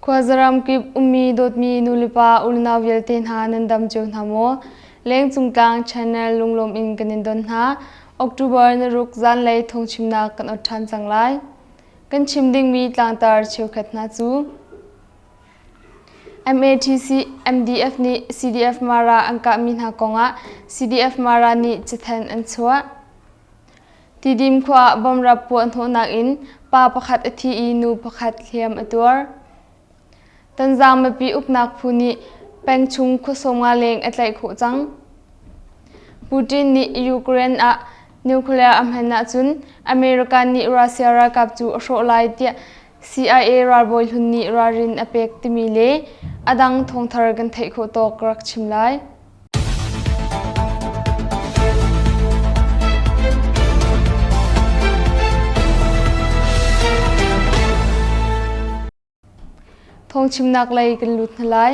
Khuazaram kip ummi dawtmi nulepa unau vialte hna nan dam cio hna maw? Lengcung tlang channel lunglawm in kan in don hna. October ni ruk zanlei thawngchimnak kan ot ṭhan cang lai. Kan chim dingmi tlangtar cheukhat hna cu MATC MDF nih CDF Mara an kahmi hna kongah CDF Mara nih cathanh an chuah. Tidim khua ah bomrap puahhnawhnak in pa pakhat a thi i nu pakhat hliam a tuar. Tanzang mipi uknak phu nih pengchung khua 50 leng a tlaih khawh cang. Putin nih Ukraine ah nuclear a hman ahcun America nih Russia ralkap cu a hrawh lai tiah CIA ralbawi hlun nih ralrin a pek timi le a dang thawngthar kan theih khawh tawk rak chim lai. Thawngchimnak lei kan lut hna lai.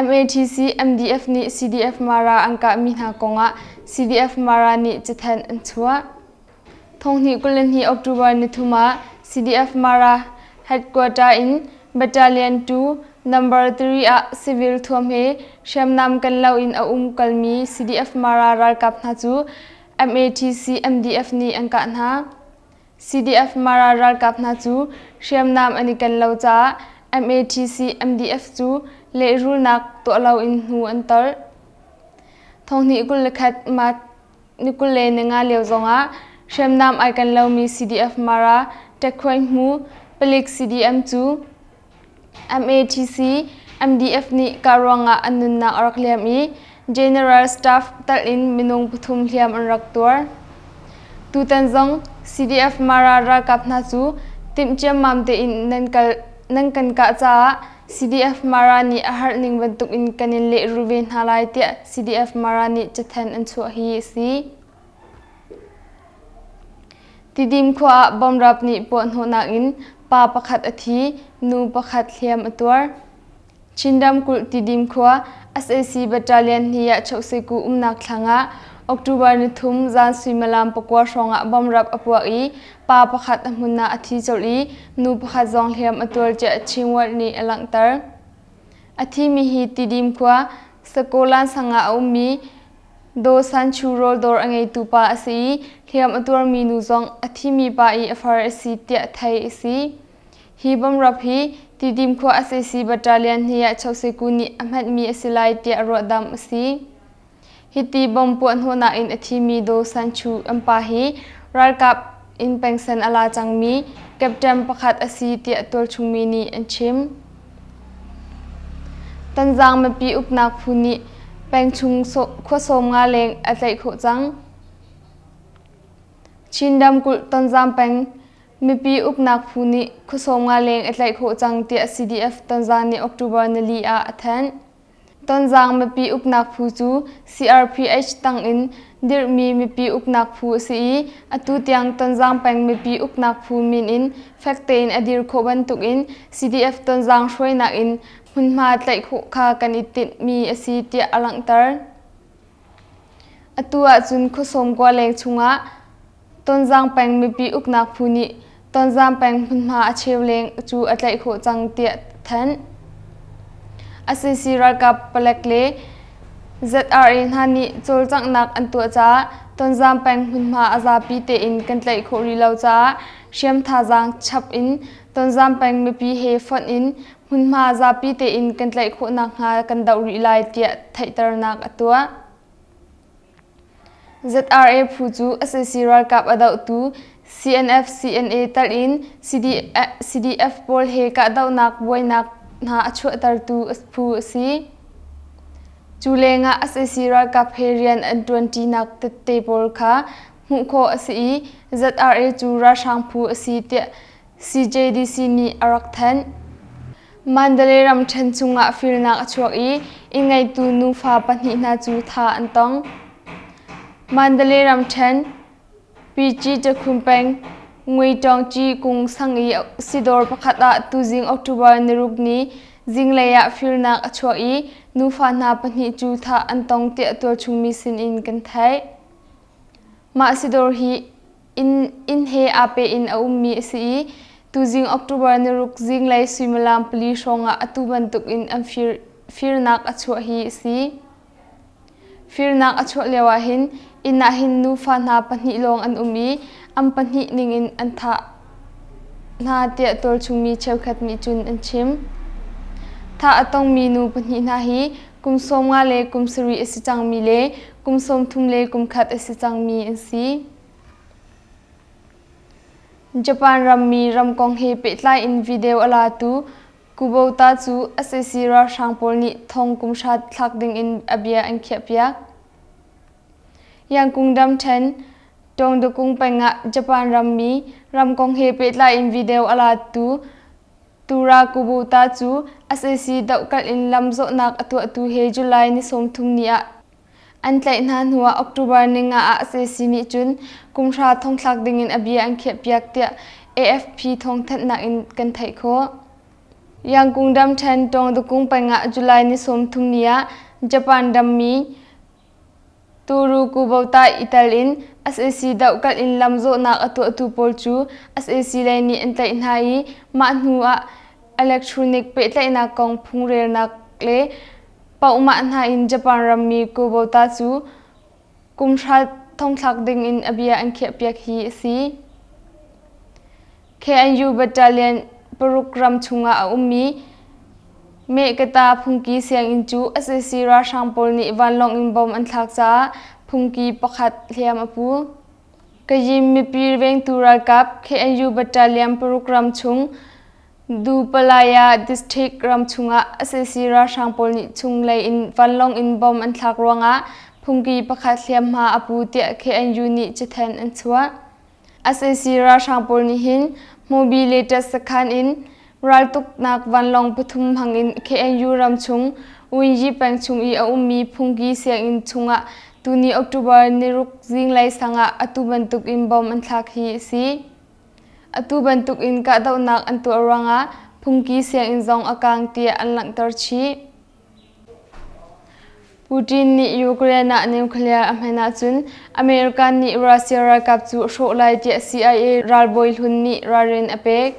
MATC MDF nih CDF Mara an kahmi hna kongah CDF Mara nih cathanh an chuah. Thonghnih 22 October nithum ah CDF Mara headquarter in Battalion 2 Number 3 ah civil thuam he hriamnam ken loin a um kalmi CDF Mara ralkap hna cu MATC MDF nih an kah hna. CDF Mara ralkap hna cu hriamnam an i ken lo caah MATC MDF cu lehrulnak tuah loin hnu an tolh. Thonghnih 21 March ni 25 lio zongah hriamnam ai ken lomi CDF Mara Ṭekhuaihmu palik CDM cu MATC MDF nih kah ruangah an nunnak a rak liam i General Staff telh in minung pathum hliam an rak tuar. Tutan zong CDF Mara ralkap hna cu timh ciammam tein nan kal nan kan kah caah CDF Mara nih a harh ning bantuk in kan in lehrul ve hna lai tiah CDF Mara nih cathanh an chuah hi a si. Tidim khua ah bomrap nih puahhnawhnak in pa pakhat a thi, nu pakhat hliam a tuar. Chin ramkulh Tidim khua sac Battalion hnih ah Chohseku umnak thlang ah October nithum zan suimilam pakua hrawng ah bomrap a puak i pa pakhat a hmun ah a thi colh i nu pakhat zong hliam a tuar tiah Chinworld nih a langhter. A thimi hi Tidim khua Sakolan sang ah a ummi Daw San Chu rawl dawr a ngeitu pa a si i hliam a tuarmi nu zong a thimi pa i a far a si tiah theih a si. Hi bomrap hi Tidim khua sac Battalion hnih ah Choseku nih a hmanhmi a si lai tiah ruahdamh a si. Hiti bom puahhnawhnak in a thimi Daw San Chu an pa hi ralkap in pengsan a la cangmi captain pakhat a si tiah tualchungmi nih an chim. Tanzang mipi uknak phu nih pengchung khua 50 leng a tlaih khawh cang. Chin ramkulh Tonzang peng Mipi uknak phu nih khua 50 leng a tlaih khawh cang tiah CDF Tonzang nih October nili ah a thanh. Tonzang mipi uknak phu cu CRPH tang in dirhmi mipi uknak phu a si i atu tiang Tonzang peng mipi uknak phu min in fek tein a dir khawh bantukin CDF Tonzang hruainak in hmunhma tlaih khawh kha kan i tinhmi a si tiah a langhter. Atu ahcun khua 90 leng chungah Tonzang peng mipi uknak phu nih Tonzang peng hmunhma a cheu leng cu a tlaih khawh cang tiah thanh. Sac ralkap palek le ZRA hna nih cawlcanghnak an tuah caah Tonzang peng hmunhma a zapi tein kan tlaih khawh rih lo caah hriam thazaang chap in Tonzang peng mipi he fonh in hmunhma zapi tein kan tlaih khawh nakhnga kan doh rih lai tiah theihternak a tuah. ZRA phu cu sac ralkap a dohtu CNF-CNA telh in CDF pawl he kahdohnak buainak hna a chuahtertu phu a si. Cu lengah sac ralkap he rian an ṭuanṭinak tette pawl kha hmuh khawh a si i ZRA cu ralhrang phu a si tiah CJDC nih a rak thanh. Mandalay ramṭhen chungah firnak a chuak i inn-ngeitu nufa pahnih hna cu thah an tong. Mandalay ramṭhen Pici Takhum peng Ngui Kung sang i sidawr pakhat ah tuzing October niruk ni zinglei ah firnak a chuak i nufa hna pahnih cu thah an tong tiah tualchungmi sinin kan theih. Mah sidawr hi inn he aa pe in a ummi a si i. Tuzing October niruk zinglei suimilam pali hrawngah atu bantukin an firnak a chuah hi a si. Firnak a chuah lio ahhin inn ah hin nufa hna pahnih lawng an um i an pahnih ningin an thah hna tiah tualchungmi cheukhat nih cun an chim. Thah a tongmi nu pahnih hna hi kum 15 le kum 7 a si cangmi le kum 30 le kum khat a si cangmi an si. Japan rammi ram kong he pehtlai in video a latu Kubota cu sac ralhrang pawl nih thong kum hra thlak dingin a bia an khiahpiak. Yangkung Damṭhen, Tawngdakung peng ah Japan rammi ram kong he pehtlai in video a latu Tura Kubota cu sac dohkalh in lamzawhnak a tuahtu he July ni 30 ni ah an tlaih hna hnuah October ninga ah sac nih cun kum hra thongthlak dingin a bia an khiahpiak tiah AFP thawngthanhnak in kan theih khawh. Yangkung Damṭhen Tawngdakung peng ah July ni 30 ni ah Japan rammi Turu Kubota i tel in sac dohkalh in lamzawhnak a tuahtu pawl cu sac lei nih an tlaih hna i mah hnu ah electronic pehtlaihnak kong phungrelnak le Pohmah hna in Japan rammi Kubota cu kum hra thongthlak dingin a bia an khiahpiak hi a si. KNU Battalion paruk ram chungah a ummi Mehkata phungki sianginn cu sac ralhrang pawl nih vanlawng in bom an thlak caah phungki pakhat hliam a pu. Kayin mipi vengtu ralkap KNU Battalion paruk ram chung Dupalaya District ram chungah sac ralhrang pawl nih chunglei in vanlawng in bomb an thlak ruangah phungki pakhat hliamhma a pu tiah KNU nih cathanh an chuah. Sac ralhrang pawl nih hin Hmubi latest sakhan in raltuknak vanlawng pathum hmang in KNU ram chung Winyi peng chung i a ummi phungki sianginn chungah tuni October niruk zinglei sang ah atu bantuk in bomb an thlak hi a si. Atu bantukin kahdohnak an tuah ruangah phungki sianginn zong a kang tiah an langhter chih. Putin nih Ukraine ah nuclear a hman ahcun American nih Russia ralkap cu a hrawh lai tiah CIA ralbawi hlun nih ralrin a pek.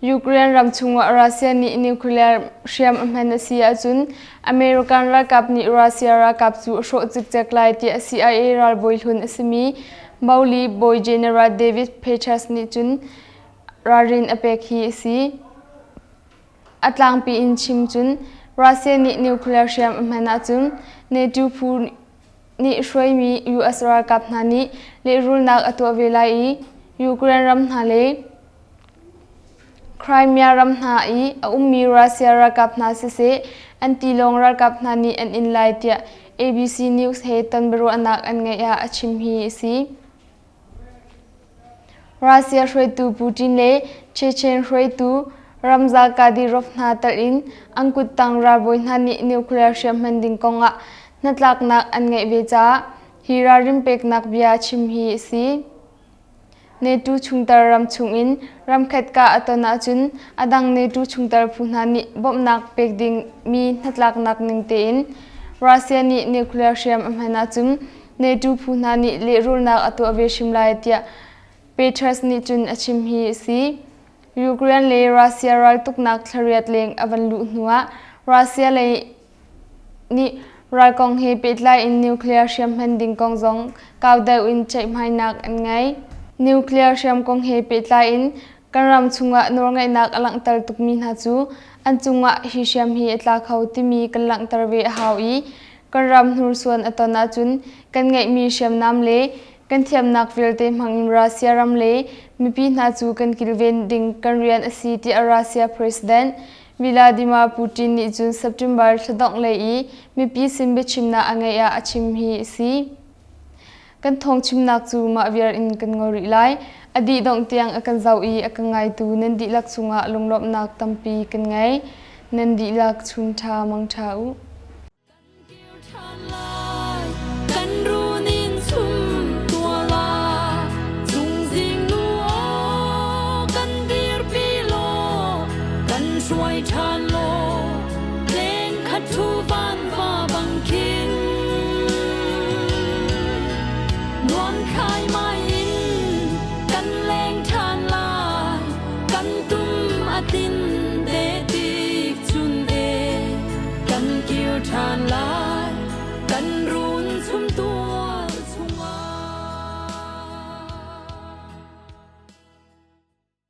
Ukraine ram chungah Russia nih nuclear hriam a hman a si ahcun American ralkap nih Russia ralkap cu a hrawh cikcek lai tiah CIA ralbawi hlun a simi Moli bawi General David Petraeus nih cun ralrin a pek hi a si. A tlangpi in chim cun Russia nih nuclear hriam a hman ahcun NATO phu nih hruaimi US ralkap hna nih lehrulnak a tuah ve lai i Ukraine ram hna le Crimea ram hna i a ummi Russia ralkap hna siseh an tilawng ralkap hna nih an in lai tiah ABC News he tonbiaruahnak an ngeih ah a chim hi a si. Russia hruaitu Putin le Chechen hruaitu Ramza Kadyrov hna telh in an kuttang ralbawi hna nih nuclear hriam hman ding kongah hnatlaknak an ngeih ve caah hi ralrin peknak bia chim hi a si. NATO chungtel ram chungin ramkhat kah a ton ahcun a dang NATO chungtel phu hna nih bawmhnak pek dingmi hnatlaknak ning tein Russia nih nuclear hriam a hman ahcun NATO phu hna nih lehrulnak a tuah ve hrim lai tiah Petraeus nih cun a chim hi a si. Ukraine le Russia raltuknak thlariat leng a van luh hnuah Russia lei nih ral kong he pehtlai in nuclear hriam hman ding kong zong kau deuh in ceihmainak an ngei. Nuclear hriam kong he pehtlai in kan ram chungah nawlngeihnak a langhter tukmi hna cu an cungah hi hriam hi a tla kho timi kan langhter ve a hau i kan ram hnursuan a ton ahcun kan ngeihmi hriamnam le kan thiamnak vialte hmangin Russia ram le mipi hna cu kan kilven ding kan rian a si tiah Russia President Vladimir Putin nih cun September thladongh lei i mipi sin biachimnak a ngeih ah a chim hi a si. Kan thawngchimnak cu mah viar in kan ngol rih lai. A dih dongh tiang a kan zoh i a kan ngaitu nan dihlak cungah lunglawmhnak tampi kan ngei. Nan dihlak chun ṭha mang ṭha u.